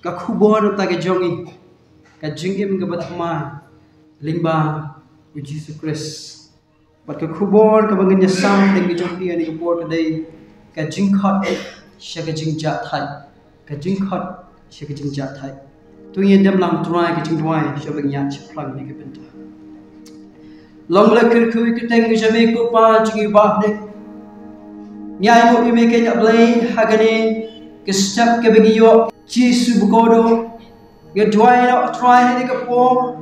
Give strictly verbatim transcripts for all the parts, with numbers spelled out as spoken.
ka khubor na ka jong i, ka jingim kaba thymmai lyngba u Jisu Khrist. Bad ka khubor kaba ngin ïa sam ha ka jong i ha kane ka por ka dei ka jingkhot sha ka jingjahthait. Ka jingkhot sha ka jingjahthait. To ngin dem lang, Trai, ka jingduwai sha ba ngin ïa shaphrang ïa ka bynta. Long la kyrkhu ïa ka kyrteng ka jong me ko Pa jong ngi ba ha bneng. Ngi ainguh ïa me ko Blei ha kane ka step kaba ngi ïoh Jisu ba kordor. Ngi duwai ïa u Trai ha kane ka por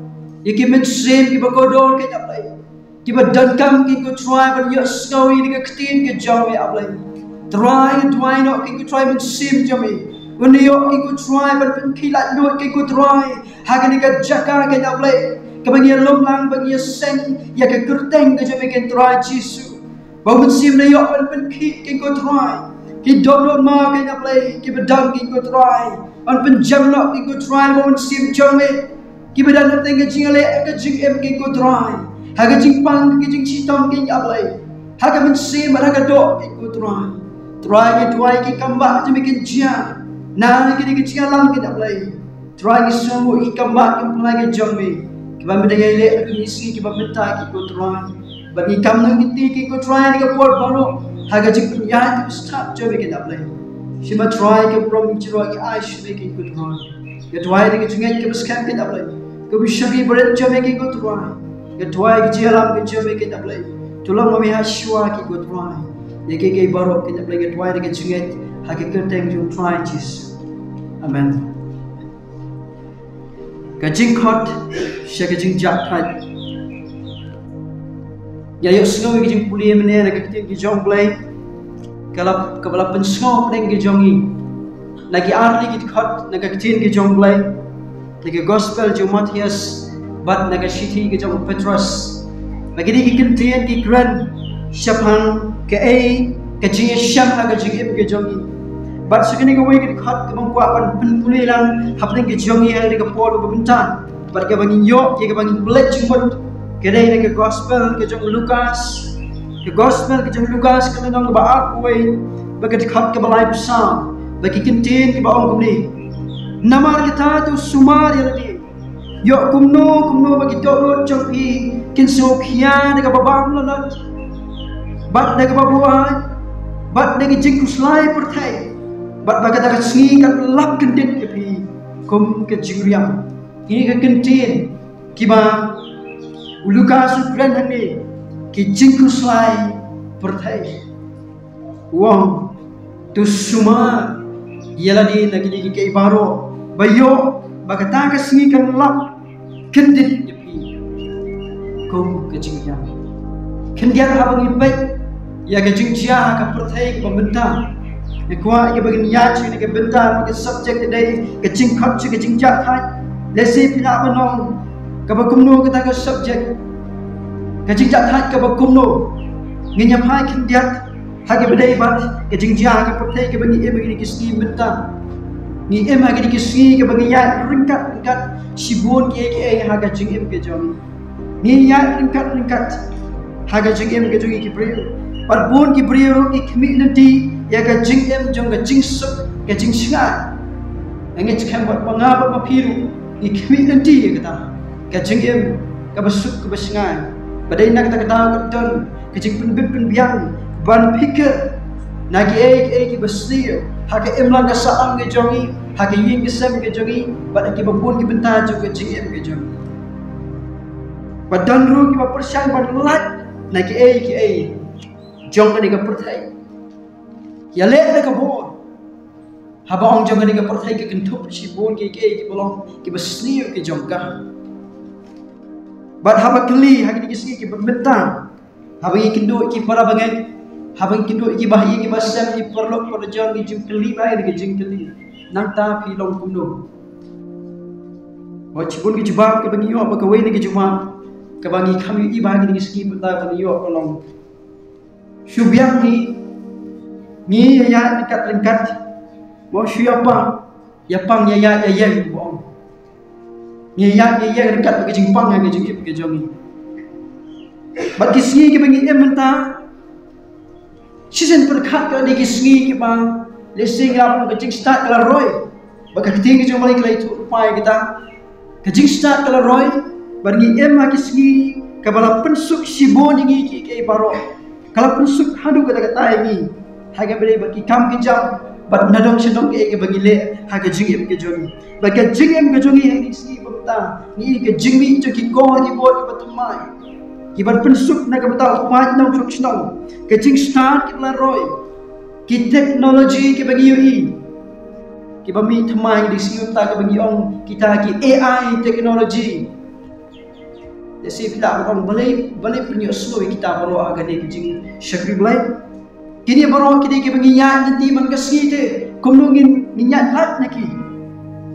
ïa ki mynsiem kiba kordor ko Blei, kiba donkam ko Trai ban ïohsngew ïa ka ktien ka jong me Blei. Trai, ngi duwai ïa ko Trai mynsiem jong me, un ïoh ko Trai ban pynkhih laitluid ko Trai ha kane ka jaka ko Blei, kaba ngi ïa lum lang ba ngi ïa seng ïa ka kyrteng ka jong me ko Trai Jisu. Ba u mynsiem un ïoh ban pynkhih ko Trai ki dohnud ma ko Blei, kiba dang ko Trai ban pynjem noh ko Trai ba u mynsiem jong me, kiba dang hapdeng ka jingïaleh ka jingim ko Trai, ha ka jingpang ka jingshitom ko Blei, ha ka mynsiem ha ka doh ko Trai. Trai, ngi duwai ki kam ba jong me kin jia na kane ka jingïalang ko Blei. Trai, ngi sngewnguh ïa ki kam ba ki pynlait ki jong me, kiba me dang ïaleh ha kine ki sngi kiba mynta ko Trai. Bad ngi kam nang kynti ko Trai ha kane ka por baroh ha ka jingpynïaid ka stad jong me ko Blei. Shim Trai ka burom jong ngi, ngi ai sha me ko Trai. Ngi duwai ïa ka jingngeit kaba skhem ko Blei, kaba shakri barit jong me ko Trai. Ngi duwai ïa ka jingïalam ka jong me ko Blei. To long ma me ha shuwa ko Trai ïa kiei kiei baroh ko Blei. Ngi duwai ïa ka jingngeit ha ka kyrteng jong u Trai Jisu. Amen. Ka jingkhot sha ka jingjahthait. Ïa ïohsngew ïa ka jingpule mynne na ka ktien ka jong u Blei, ka la, kaba la pynsngew hapdeng ka jong ngi na ki artylli ki dkhot na ka ktien ka jong u Blei, na ka gospel jong u Mathaios bad na ka shithi ka jong u Petros. Ba kine ki kyntien ki kren shaphang kaei ka jingïashem ha ka jingim ka jong ngi. Bad sa kane kawei ka dkhot kaba nga kwah ban pynpule lang hapdeng ka jong ngi ha kane ka por kaba mynta, bad kaba ngin ïoh ïa kaba ngin pynleit jingmut, ka dei na ka gospel ka jong u Lukas. Ka gospel ka jong u Lukas, ka lynnong kaba arphew wei, bad ka dkhot kaba laiphew saw, bad ki kyntien kiba ong kumne: Namar kata to sumar ïa lade, ïoh kumno kumno ba ki dohnud jong phi kin sngewkhia da kaba bam la lait, bad da kaba buaid, bad da ka jingkhuslai pyrthei, bad ba kata ka sngi kan lap kyndit ïa phi kum ka jingriam. Kine ki kyntien kiba u Lukas u kren hangne, ki jingkhuslai pyrthei. U ong, to sumar ïa lade na kine kiei kiei baroh, ba ïoh ba kata ka sngi kan lap kyndit ïa phi kum ka jingriam. Khyndiat, haba ngi peit ïa ka jingjia ha ka pyrthei kaba mynta, nga kwah ïa kaba ngin ïaid sha kane ka bynta, ka subject ka dei ka jingkhot sha ka jingjahthait. Lehse phi lah ban ong, kaba kumno kata ka subject? Ka jingjahthait kaba kumno? Ngin ïa phai khyndiat ha kaba dei bad ka jingjia ha ka pyrthei kaba ngi im ha kine ki sngi mynta. Ngi im ha kine ki sngi kaba ngi ïaid ryngkat ryngkat shibun kiei kiei ha ka jingim ka jong ngi. Ngi ïaid ryngkat ryngkat ha ka jingim ka jong ngi ki briew. Bad bun ki briew ruh ki khmih lynti ïa ka jingim jong ka jingsuk ka jingshngaiñ. Nga ngeit skhem ba ma nga bad ma phi ruh ngi khmih lynti ïa kata ka jingim kaba suk kaba shngaiñ. Ba dei na kata ka daw ka don ka jingpynbit pynbiang ban pyrkhat na kiei kiei kiba sniew ha ka imlang ka sahlang ka jong ngi, ha ka ïing ka sem ka jong ngi, bad ha kiba bun ki bynta jong ka jingim ka jong ngi. Ba don ruh kiba pyrshang ban lait na kiei kiei jong kane ka pyrthei. Ïaleh da ka bor. Haba ong jong kane ka pyrthei ka kynthup shibun kiei kiei kiba long kiba sniew ki jong ka. Bad haba kylli ha kine ki sngi kiba mynta, haba ngi kynduh ki para bangeit, haba ngi kynduh ki bahaïing ki basem, ki paralok parajor, ngi jingkylli bha ïa ki jingkylli: Nangta phi long kumno? Wat shibun ki jubab kiba ngi ïoh, ba kawei na ki jubab kaba ngi kham ïohi bha ha kine ki sngi mynta ba ngi ïoh ka long: Shu biang ngi, ngi ïa ïaid ryngkat ryngkat. Mo, shu ïa pang, ïa pang ïa ïaid ïa ïeng, mo. Ngi ïa ïaid ïa ïeng ryngkat bad ka jingpang ha ka jingim ka jong ngi. Bad ki sngi kiba ngi im mynta, shisien pyrkhat ka dei ki sngi kiba, lehse ngi ap ka jingstad ka la roi. Ba ka ktien ka jong U Blei ka la ïathuh lypa ïa kata. Ka jingstad ka la roi, bad ngi im ha ki sngi kaba la pynsuk shibun ïa ngi kiei kiei baroh. Ka la pynsuk haduh katta katta ïa ngi ha kaba ïadei bad ki kam ki jam, bad nadong shadong kaei kaba ngi leh ha ka jingim ka jong ngi. Bad ka jingim ka jong ngi ha ki sngi ba mynta, ngi ïohi ka jingmih jong ki kor ki bor kiba thymmai, kiban pynsuk na ka bynta u paid nongshong shnong. Ka jingstad kaba la roi, ki technology kiba ngi ïohi kiba mih thymmai, ngi dei sngew mynta kaba ngi ong kita ki A I technology. Lehse phi lah ban ong balei, balei pynïohsngew ïa kita baroh ha kane ka jingshakri Blei. Kine baroh ki dei kiba ngi ïaid lynti man ka sngi te, kumno ngin, ngin ïaid lait na ki?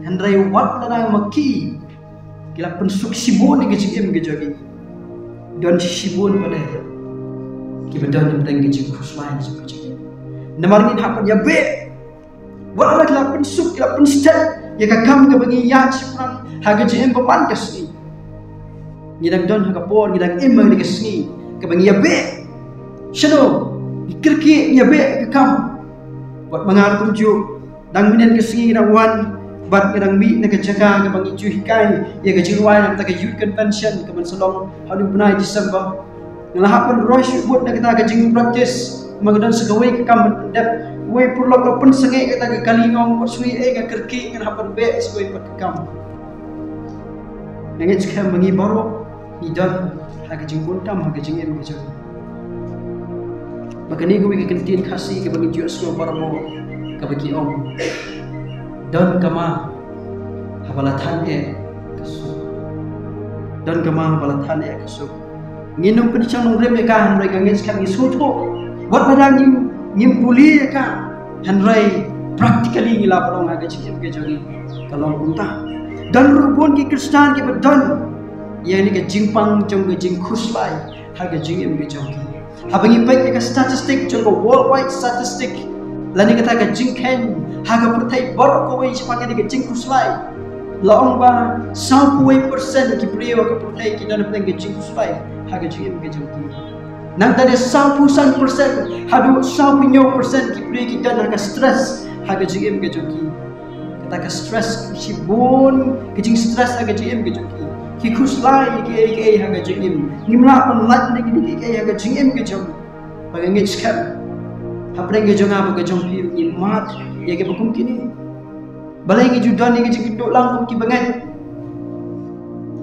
Hynrei wat la dang ma ki, ki la pynsuk shibun ïa ka jingim ka jong ngi. Don shibun pat de kiba don hapdeng ka jingkhuslai ka jong ngi. Namar ngin hap ban ïabeh. Wat la ki la pynsuk, ki la pynstet ïa ka kam kaba ngi ïaid shaphrang ha ka jingim ba man ka sngi. Ngi dang don ha ka por, ngi dang im ha ka sngi kaba ngi ïabeh. Shano ngi kyrkieh, ngi ïabeh ka kam. Wat ma nga ruh kumjuh, dang mynnin ka sngi ngi dang wan bad ngi dang mih na ka jaka kaba ngi ju hikai ïa ka jingrwai na ka bynta ka Youth Convention kaban sa long ha u bnai December. Nga la hap ban roi shuh bud na kata ka jingpractice, ma nga don sa kawei ka kam ban pyndep. Uwei u paralok la pynsangeh kata ka kali, nga ong, wat sngewthuh, eh, nga kyrkieh, nga hap ban beh sa kawei pat ka kam. Nga ngeit skhem ba ngi baroh ngi don ha ka jingbun tam ha ka jingim ka jong ngi. Ba kane kawei ka kyntien Khasi kaba ngi ju ïohsngew barabor, kaba ki ong, don ka ma haba la than eh ka suk. Don ka ma haba la than eh ka suk. Ngin ym pynshong nongrim ïa ka, hynrei nga ngeit skhem ngi sngewthuh. Wat lada ngim, ngim pule ïa ka, hynrei practically ngi la pynlong ha ka jingim ka jong ngi ka long kumta. Don ruh bun ki Khristan kiba don ïa kane ka jingpang jong ka jingkhuslai ha ka jingim ka jong ki. Haba ngi peit ïa ka statistic jong ka worldwide statistic, lane kata ka jingkheiñ ha ka pyrthei baroh kawei shaphang kane ka jingkhuslai, la ong ba sawphew percent ki briew ha ka pyrthei ki don hapdeng ka jingkhuslai ha ka jingim ka jong ki. Nangta de sawphew san percent haduh sawphew hynñiew percent ki briew ki don ha ka stress ha ka jingim ka jong ki. Kata ka stress, shibun ka jingstress ha ka jingim ka jong ki. Ki khuslai kiei kiei ha ka jingim. Ngim lah ban lait na kine kiei kiei ha ka jingim ka jong. Ba nga ngeit skhem hapdeng ka jong nga bad ka jong phi ngin mad ïa kiba kum kine. Balei ngi ju don ïa ka jingkynduh lang kum ki bangeit?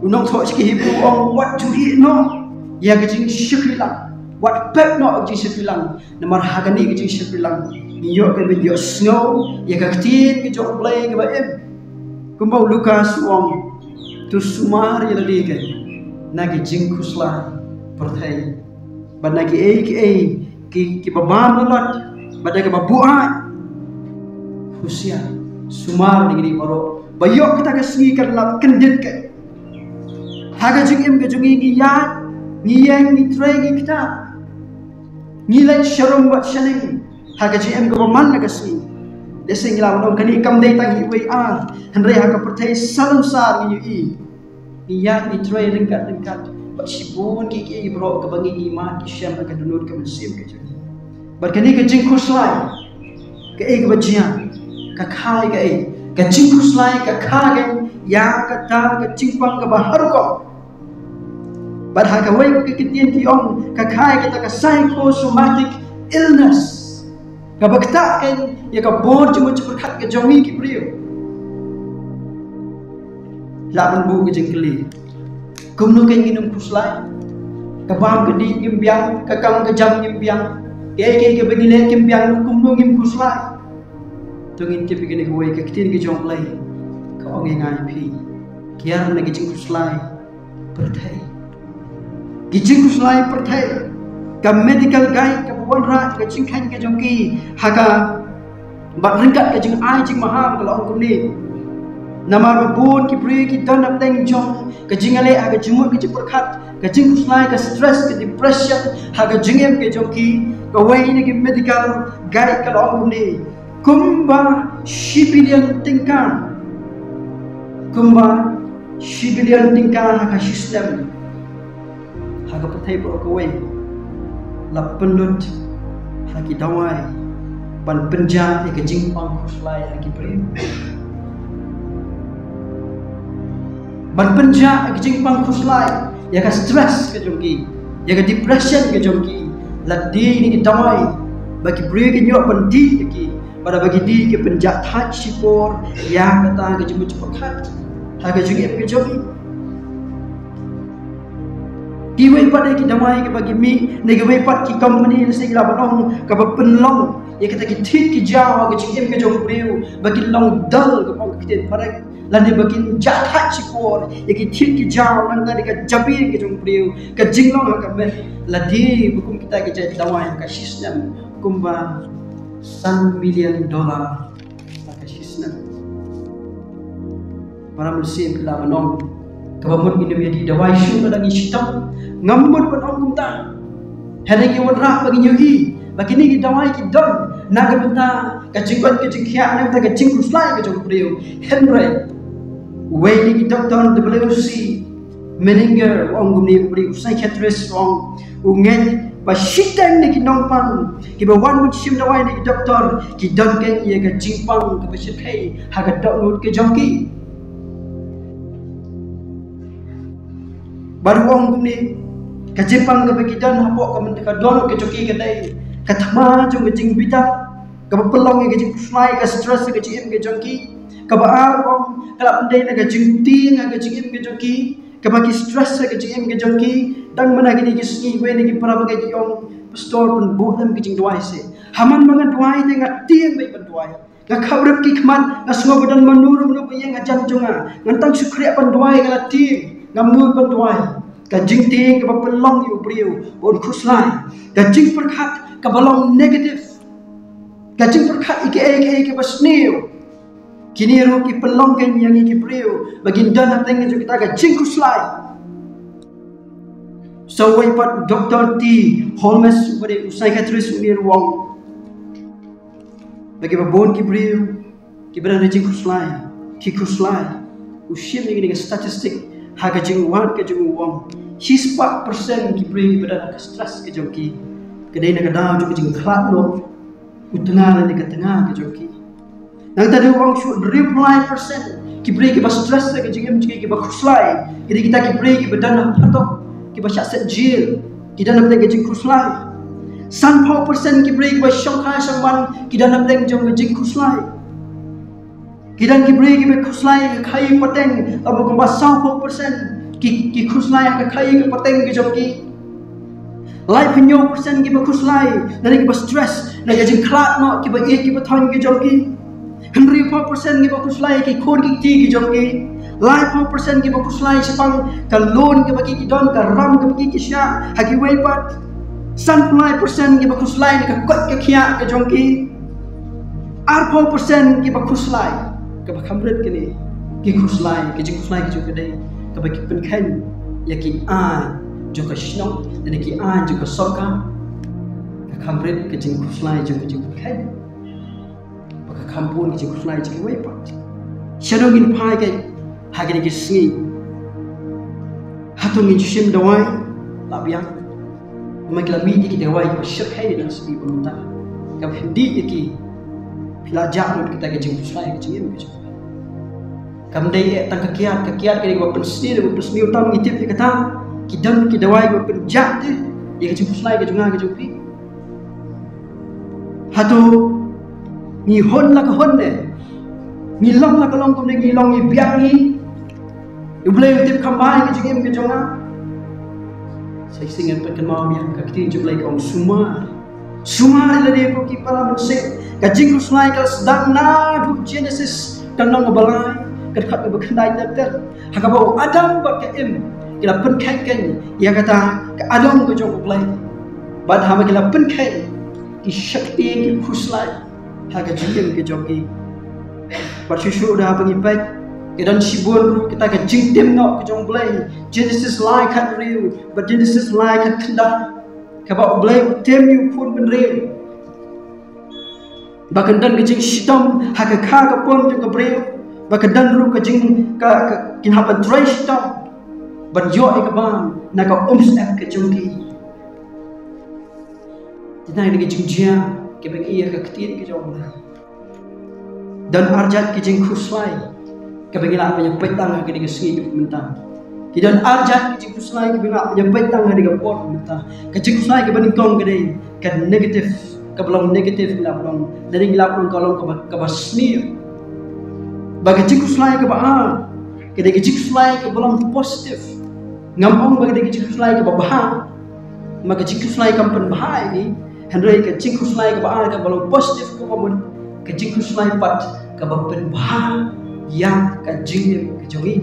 U nongthoh sha ki Hebru u ong, wat ju ïeh noh ïa ka jingshakri lang. Wat pep noh ïa ka jingshakri lang. Namar ha kane ka jingshakri lang ngi ïoh ka ban ïohsngew ïa ka ktien ka jong U Blei kaba im. Kumba u Lukas u ong, to sumar ïa lade kein na ka jingkhuslai pyrthei, bad na kiei kiei ki, kiba bam lalot, bad na kaba buaid. Husiar, sumar na kine baroh, ba ïoh kata ka sngi kan lap kyndit kein. Ha ka jingim ka jong ngi, ngi ïaid, ngi ïeng, ngi trei, ngi ktah, ngi leit sharum bad shaneng ha ka jingim kaba man la ka sngi. Lehse ngi lah ban ong kane kam dei tang hi wei ar, hynrei ha ka pyrthei salonsar ngi ïohi. Ngi ïaid, ngi trei ryngkat ryngkat bad shibun kiei kiei baroh kaba ngi, ngi mad, ngi shem ha ka dohnud ka mynsiem ka jong ngi. Bad kane ka jingkhuslai, kaei kaba jia, ka kha ïa kaei? Ka jingkhuslai ka kha ïa kata ka jingpang kaba harum. Bad ha kawei pat ka ktien ki ong, ka kha ïa kata ka psychosomatic illness, kaba ktah kein ïa ka bor jingmut jingpyrkhat ka jong ngi ki briew. Lah ban buh ka jingkylli, kumno kein ngin ym khuslai? Ka bam ka dih ngim biang, ka kam ka jam ngim biang, kiei kiei kiba ngi leh kim biang, kumno ngim khuslai? To ngin tip ïa kane kawei ka ktien ka jong U Blei ka ong ïa nga ïa phi, kiar na ka jingkhuslai pyrthei. Ki jingkhuslai pyrthei, ka medical guide kaba wanrah ka jingkheiñ ka jong ki ha ka, bad ryngkat ka jingai jingmaham ka la ong kumne. Namar ba bun ki briew ki don hapdeng jong ka jingïaleh ha ka jingmut ka jingpyrkhat, ka jingkhuslai, ka stress, ka depression ha ka jingim ka jong ki. Kawei na ki medical guide ka la ong kumne, kumba shi billion tyngka, kumba shi billion tyngka ha ka shi snem ha ka pyrthei baroh kawei la pynlut ha ki dawai ban pynjah ïa ka jingpang khuslai ha ki briew. ban pynjah ïa ka jingpang khuslai, ïa ka stress ka jong ki, ïa ka depression ka jong ki. La die ïa kine ki dawai ba ki briew kin ïoh ban dih ïa ki, bad haba ki die ki pynjah thait shipor ïa kata ka jingmut jingpyrkhat ha ka jingim ka jong ki. Kiwei pat de ki dawai kiba ki mih na kiwei pat ki company, lehse ki lah ban ong, kaba pynlong ïa kita ki thied ki jaw ha ka jingim ka jong u briew ba kin long dull, ka ong ka ktien phareng, lane ba kin jah thait shipor ïa ki thied ki jaw, nangta de ka jabieng ka jong u briew, ka jinglong ha ka met. La die ba kum kita ki jait dawai ha ka shisnem kumba san million dollar ha ka shisnem. Para mynsiem, phi lah ban ong, kaba mut ngin ïa die dawai shuh lada ngi shitom? Ngam mut ban ong kumta. Hynrei ngi wanrah ba ngin ïohi ba kine ki dawai ki don na ka bynta ka jingkoit ka jingkhiah, na ka bynta ka jingkhuslai ka jong u briew. Hynrei uwei na ki doktor, W C Menninger u ong kumne, u briew, u psychiatrist, u ong, u ngeit ba shiteng na ki nongpang kiba wan ban shim dawai na ki doktor ki don kein ïa ka jingpang kaba shyrkhei ha ka dohnud ka jong ki. Bad u ong kumne, ka jingpang kaba ki don hapoh ka mynta ka dohnud ka jong ki ka dei ka thma jong ka jingbitar kaba pynlong ïa ka jingkhuslai, ka stress ha ka jingim ka jong ki. Kaba ar, u ong, ka la pyndei na ka jingtieng ha ka jingim ka jong ki, kaba ki stress ha ka jingim ka jong ki. Dang mynta kine ki sngi, wei na ki para bangeit ki ong, Pastor, pynbuh lem ka jingduwai seh. Ha man ba ngan duwai te nga tieng beit ban duwai. Nga khapbrip ki khmat, nga sngew ba don mano mano ba ïeng hajan jong nga. Ngan tang shu khreh ban duwai nga la tieng, ngam nud ban duwai. Ka jingtieng kaba pynlong ïa u briew ba un khuslai. Ka jingpyrkhat kaba long negative, ka jingpyrkhat ïa kiei kiei kiba sniew. Kine ruh ki pynlong kein ïa ngi ki briew ba ngin don hapdeng jong kita ka jingkhuslai. Sa uwei pat, u Doktor T Holmes, uba dei u psychiatrist, une ruh u ong ba kiba bun ki briew kiba don ka jingkhuslai, ki khuslai. U shim ïa kane ka statistic ha ka jingwad ka jong u, u ong, shispah percent ki briew kiba don ha ka stress ka jong ki, ka dei na ka daw jong ka jingkhlad noh u tnga lane ka tnga ka jong ki. Nangta de u ong shuh, hynriewphew lai percent ki briew kiba stress ha ka jingim jong ki, kiba khuslai, ki dei kita ki briew kiba don ha phatok, kiba shah set jail, ki don hapdeng ka jingkhuslai. Sanphew percent ki briew kiba shongkha shongman, ki don hapdeng jong ka jingkhuslai. Ki don ki briew kiba khuslai ha ka khaii pateng, kumba sawphew percent ki, ki khuslai ha ka khaii ka pateng ka jong ki. Laiphew hynñiew percent kiba khuslai na ka, kiba stress na ka jingkhlad noh kiba ïeit kiba thoiñ ki jong ki. Hynriewphew percent kiba khuslai ki khun ki kti ki jong ki. Laiphew percent kiba khuslai shaphang ka loan kaba ki, ki don, ka ram kaba ki, ki shah ha kiwei pat. Sanphew lai percent kiba khuslai na ka koit ka khiah ka jong ki. Arphew percent kiba khuslai, kaba kham rit kine ki khuslai, ki jingkhuslai ki jong ki dei kaba ki pynkheiñ ïa ki aiñ jong ka shnong, lane ki aiñ jong ka sorkar. Ka kham rit ka jingkhuslai jong ka jingpynkheiñ, ba ka kham bun ka jingkhuslai jong kiwei pat. Shano ngin phai kein ha kine ki sngi? Hato ngin shim dawai la biang? Namar ki la mih ïa ki dawai kiba shyrkhei na shisien ba mynta. Kaba phin dih ïa ki, phi la jah lut kita ki jingpynshai ka jingim ka jong phi. Kam dei eh tang ka kiad, ka kiad ka dei kaba pynsniew, kaba pynsniew tam, ngi tip ïa kata. Ki don ki dawai kiba pynjah te ïa ka jingpynshai ka jong nga ka jong phi. Hato ngi hun la ka hun ne? Ngi long la ka long kumne, ngi long ngi biang ngi? U Blei u tip kham bha ïa ka jingim ka jong nga. Sa shisien ngan pynkynmaw biang ka ktien jong U Blei ka ong sumar. Sumar ïa lade ko ki para mynsiem. Ka jingkhuslai ka la sdang naduh Genesis ka lynnong kaba lai, ka dkhot kaba khyndai ter ter. Ha kaba u Adam bad ka Im ki la pynkheiñ kein ïa kata ka adong ka jong U Blei. Bad haba ki la pynkheiñ, ki shaktieng, ki khuslai ha ka jingim ka jong ki. Bad shuh shuh da haba ngi peit, ki don shibun ruh kita ka jingtim noh ka jong U Blei. Genesis lai khathynriew bad Genesis lai khatkhyndai, kaba U Blei u tim ïa u khun bynriew ba kan don ka jingshitom ha ka kha ka pun jong ka briew, ba kan don ruh ka jing, ka, ka, kin hap ban trei shitom ban ïoh ïa ka bam na ka umsyep ka jong ki. Te na ka jingjia kaba ngi ïa ka ktien ka jong U Blei, don arjat ki jingkhuslai. Kaba ngi lah ban ïa peit tang ha kane ka sngi kaba mynta. Ki don ar jait ki jingkhuslai kiba ngi lah ban ïa peit tang ha kane ka por mynta. Ka jingkhuslai kaba nyngkong ka dei ka negative, kaba long negative, ngi lah ban ong. Lane ngi lah ban ong ka long kaba, kaba sniew. Bad ka jingkhuslai kaba ar ka dei ka jingkhuslai kaba long positive. Ngam ong ba ka dei ka jingkhuslai kaba bha, ma ka jingkhuslai kam pynbha ïa ngi. Hynrei ka jingkhuslai kaba ar kaba long positive kaba mut ka jingkhuslai pat kaba pynbha ïa ka jingim ka jong ngi.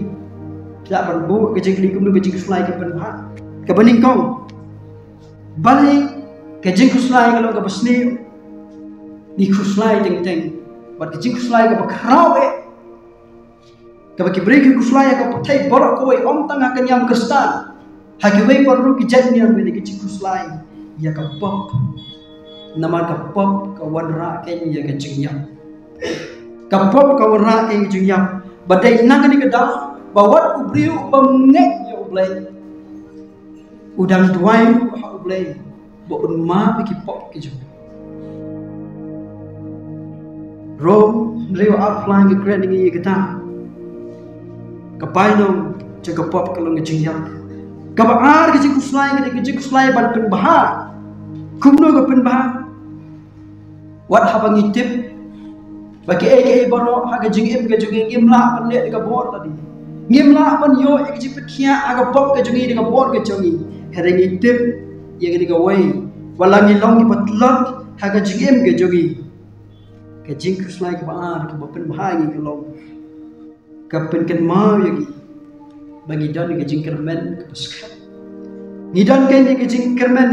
Ki lah ban buh ka jingkylli kumno ka jingkhuslai ka pynbha. Kaba nyngkong, balei ka jingkhuslai ka long kaba sniew? Ngi khuslai teng teng bad ka jingkhuslai kaba khraw eh, kaba ki briew ki khuslai ha ka pyrthei baroh kawei, ym tang ha ka niam Khristan, ha kiwei pat ruh ki jait niam, ka dei ka jingkhuslai ïa ka pop. Namar ka pop ka wanrah kein ïa ka jingïap. Ka pop ka wanrah kein ïa ka jingïap. Bad dei na kane ka daw ba wat u briew uba ngeit ïa U Blei u dang duwai ruh ha U Blei ba un map ïa ki pop ki jong u. Rom hynriew arphew lai ka kren ïa ngi ïa kata. Ka bainong jong ka pop ka long ka jingïap. Kaba ar ka jingkhuslai ka dei ka jingkhuslai ban pynbha. Kumno ka pynbha? Wat haba ngi tip ba kiei kiei baroh ha ka jingim ka jong ngi ngim lah ban leh da ka bor lade, ngim lah ban ïoh ïa ka jingpynkhiah ha ka pop ka jong ngi da ka bor ka jong ngi. Hynrei ngi tip ïa kane kawei, wat la ngi long kiba tlot ha ka jingim ka jong ngi, ka jingkhuslai kaba ar kaba pynbha ïa ngi ka long ka pynkynmaw ïa ngi ba ngi don ka jingkyrmen kaba skhem. Ngi don kein ka jingkyrmen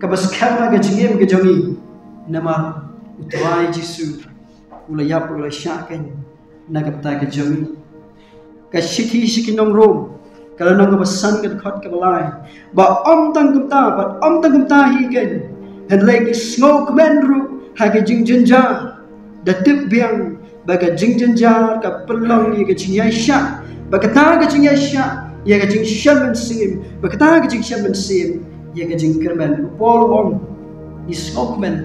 kaba skhem ha ka jingim ka jong ngi. Namar U Trai Jisu u la ïap, u la shah kein na ka bynta ka jong ngi. Ka shithi sha ki nong Rom, ka lynnong kaba san, ka dkhot kaba lai, ba ym tang kumta, bad ym tang kumta hi kein, hynrei ngi sngewkmen ruh ha ka jingjynjar, da tip biang ba ka jingjynjar ka pynlong ïa ka jingïaishah, ba kata ka jingïaishah ïa ka jingshem mynsiem, ba kata ka jingshem mynsiem ïa ka jingkyrmen. U Paul u ong, ngi sngewkmen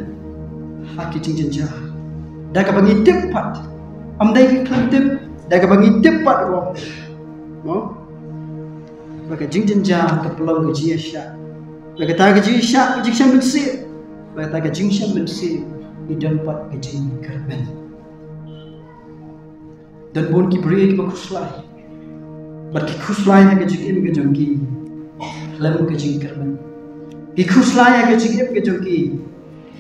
ha ka jingjynjar da kaba ngi tip pat. Ym dei ka khlem tip, da kaba ngi tip pat, u ong. Mo? Ba ka jingjynjar ka pynlong ka jingïaishah, ba kata ka jingïaishah ka jingshem mynsiem, ba kata ka jingshem mynsiem ngi don pat ka jingkyrmen. Don bun ki briew kiba khuslai, bad ki khuslai ha ka jingim ka jong ki khlem ka jingkyrmen. Ki khuslai ha ka jingim ka jong ki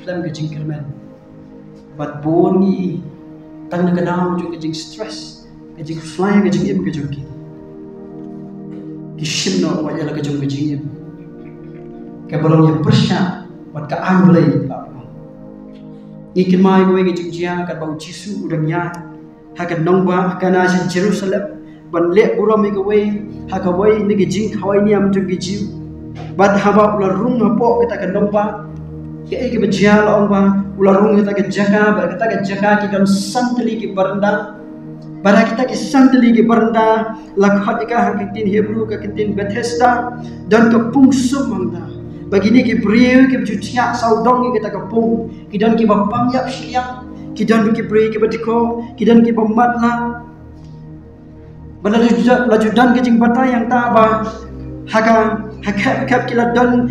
khlem ka jingkyrmen. Bad bun ngi, tang na ka daw jong ka jingstress, ka jingkhuslai ha ka jingim ka jong ki, ki shim noh wat ïa la ka jong ka jingim kaba long ïa pyrshah bad ka aiñ Blei. Ngi kynmaw ïa kawei ka jingjia katba U Jisu u dang ïaid ha ka nongbah Kana sha Jerusalem ban leh burom ïa kawei ha kawei na ki jingkhawai niam jong ki Jiw. Bad haba u la rung hapoh kata ka nongbah, kaei kaba jia, la ong ba u la rung ha kata ka jaka, bad kata ka jaka ki don san tylli ki baranda. Bad ha kita ki san tylli ki baranda, la khot ïa ka ha ka ktien Hebru ka ktien Bethesda, don ka pung sum hangta. Ba kine ki briew kiba ju thiah sawdong ïa kata ka pung, ki don kiba pang ïap shiliang, ki don ki briew kiba dkoh, ki don kiba matlah. Bad la ju, la ju don ka jingbatai hangta ba ha ka, ha khep khep ki la don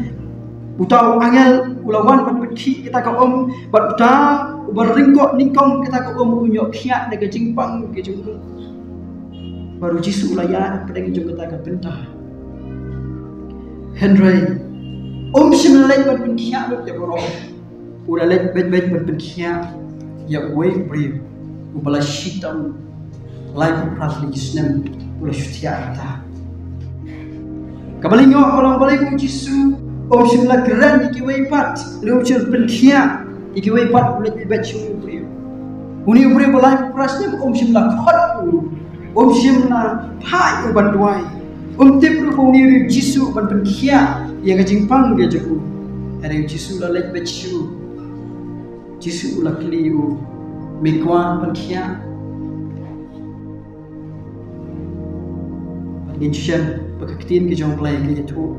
uta u angel u la wan ban pynkhih kata ka um, bad uta uba ryngkoh nyngkong kata ka um u ïoh khiah na ka jingpang ka jong u. Bad U Jisu u la ïaid hapdeng jong kata ka bynta. Hynrei um shym la leit ban pynkhiah lut ïa baroh. U la leit beit beit ban pynkhiah ïa uwei u briew uba la shitom laiphew phra tylli ki snem, u la shu thiah kata. Kaba lyngngoh ka long balei ba U Jisu um shym la kren ïa kiwei pat, lane um shym pynkhiah ïa kiwei pat, u leit beit beit sha une u briew. Une u briew ba laiphew phra snem um shym la khot u, um shym la phah ïa u ban duwai. Um tip ruh ba une u dei U Jisu ban pynkhiah ïa ka jingpang ka jong u. Hynrei U Jisu u la leit beit sha u. Jisu u la kylli ïa u, me kwah pynkhiah? Bad ngin shem ba ka ktien ka jong U Blei ka ïathuh